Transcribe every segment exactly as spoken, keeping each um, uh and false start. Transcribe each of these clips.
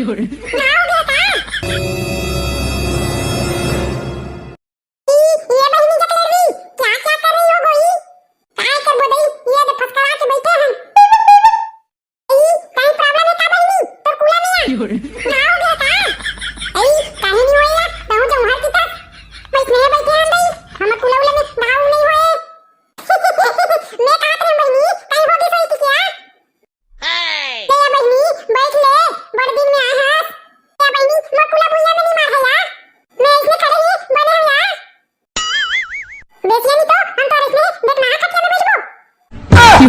का हो गया का? ई, ये बहिनी जकलेरवी, क्या क्या कर रही हो गोई? काय करबो दई, ये दे फसकवा के बैठे हन। ई, कहीं problem है का बहिनी? तोर कुला में या? का हो गया का? ई, कहीं नहीं होया, तहूँ जौहर की तरह। बस नहीं बैठे हन दई, हम कुला उला में भाव नहीं होए। मैं कहत रहे बहिनी, कहीं होगी सही की क्या? ले या बहिनी, बैठ ले, बड़ दिन में आए हस। या बहिनी, मोर कुला भुइयां में नहीं मार है या। मैं इसमें खड़े ही बने हूँ या। बेसिया नहीं तो हम तो इसमें देख ना खटिया में बैठबो।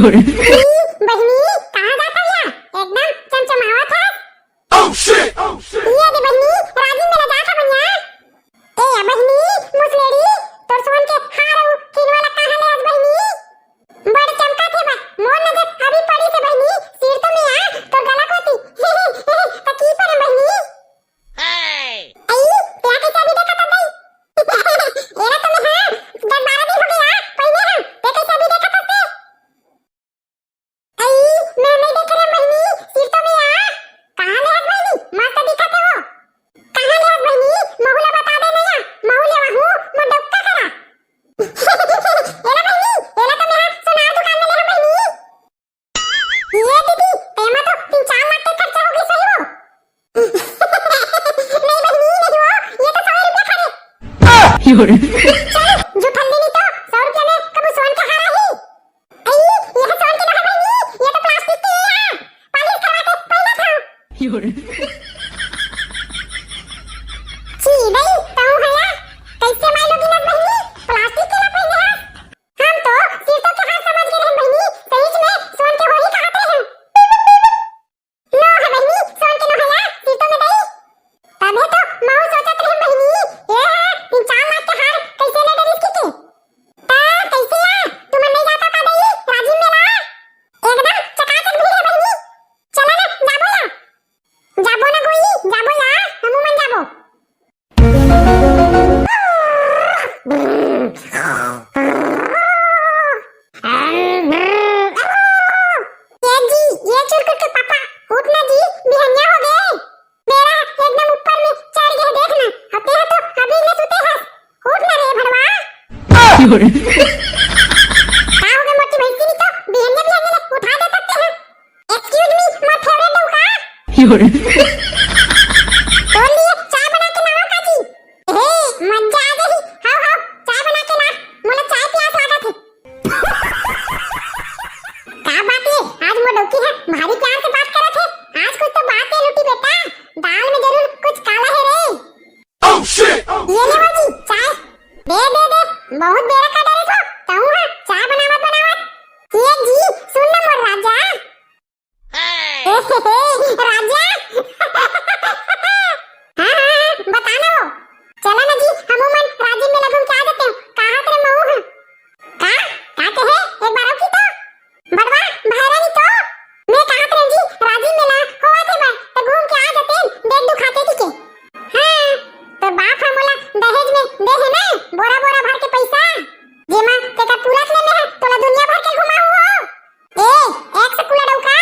ई, बहिनी, कहाँ जात हस या? एकदम चमचमावत हस। ये दे बहिनी, राजिम मेला जात हन या। ए या बहिनी, मुसलेड़ी, तोर सोन के हार अउ किनवा ला कहाँ ले हस बहिनी? बड़ चमकत हे बा, मोर नजर अभी पड़िस हे बहिनी, सिर तो में आ, तोर गला कोती। त की परम बहिनी? आई, तेला कैसे अभी देखत हस दई? एला तो में हा, दस बारह दिन हो गया, पहिने हा, ते कैसे अभी देखत हस ते? आई, मैं नहीं देखे रे बहिनी, सिर तो में आ। कहाँ ले हस बहिनी? मस्त दिखत हे वो। कहाँ ले हस बहिनी? महू ला बता दे नया, महू ले वहूँ, मोर डौका करा। एला बहिनी, एला तो मैं सोनार दुकान में ले हूँ बहिनी। ये दीदी, तेमा तो तीन चार लाख के खर्चा हो गई सही वो। नहीं बहिनी, नहीं वो, ये तो सौ रुपया खा रे। चलो, झूठन दीदी तो सौ रुपया में कबू सोन के हार आही। अई, ये सोन के नोहे बहिनी, ये तो plastic के हे यार। पालिश करवा के पहिनत हंव। छी, दई, तहूँ हया, कैसे मायलो गिनस बहिनी, plastic के ला पहिने हस? हम तो सिरतो के हार समझ गे रहेन बहिनी, सहीच में सोन के होही कहत रहेन। नोहे बहिनी, सोन के नोहे या, सिरतो में दई। तभे तो महू सोचत रहेन बहिनी, ये हा तीन चार लाख के हार कैसे ले डरिस किके। त कैसे या? तुमन नहीं जाता का दई, राजिम मेला? एकदम चकाचक भीड़ हे बहिनी। चला ना, जाबो या। जाबो ना गोई, जाबो या, हमू मन जाबो। ये जी, ये चुरकुट के पापा, उठ ना जी, बिहनिया हो गे। बेरा एकदम ऊपर में चढ़ गे, देख ना। अते तो अभी ले सुते हस। उठ ना रे भड़वा। का हो गे मोटी भैंसी, नहीं तो बिहनिया बिहनिया ले उठा दे सकते हैं। Excuse me, my favorite डौका। तोर लिए चाय बना के लावा का जी? हे, मजा आ जाही। हाव, हाव, चाय बना के ला। मोला चाय प्यास लागत हे। का बात हे? आज मोर डौकी ह भारी प्यार से बात करत हे। आज कुछ तो बात हे लुटी बेटा। दाल में जरूर कुछ काला हे रे। ये ले वो जी, चाय। दे, दे, दे। बहुत बेरा का डरे थो। तहूँ हा चाय बनावत, बनावत। ये जी, सुन ना मोर राजा। ए, राजा। हाँ, हाँ, हाँ, बता ना वो। चला ना जी, हमू मन राजिम मेला घूम के आ जाते हैं। कहाँ तेरे मऊ हैं? का? का कहे? एक बार और की तो। बड़वा, भैरा नहीं तो। मैं कहा तेरे जी, राजिम मेला होवत हे बा, तो घूम के आ जाते हैं, देख दुखाते की के। हाँ, तो बाप हा मोला दहेज में दे हे ना, बोरा बोरा भर के पैसा। जेमा तेकर पूरा ले में है, तोला दुनिया भर के घुमा हुआ। ए, एक से कुला डौका।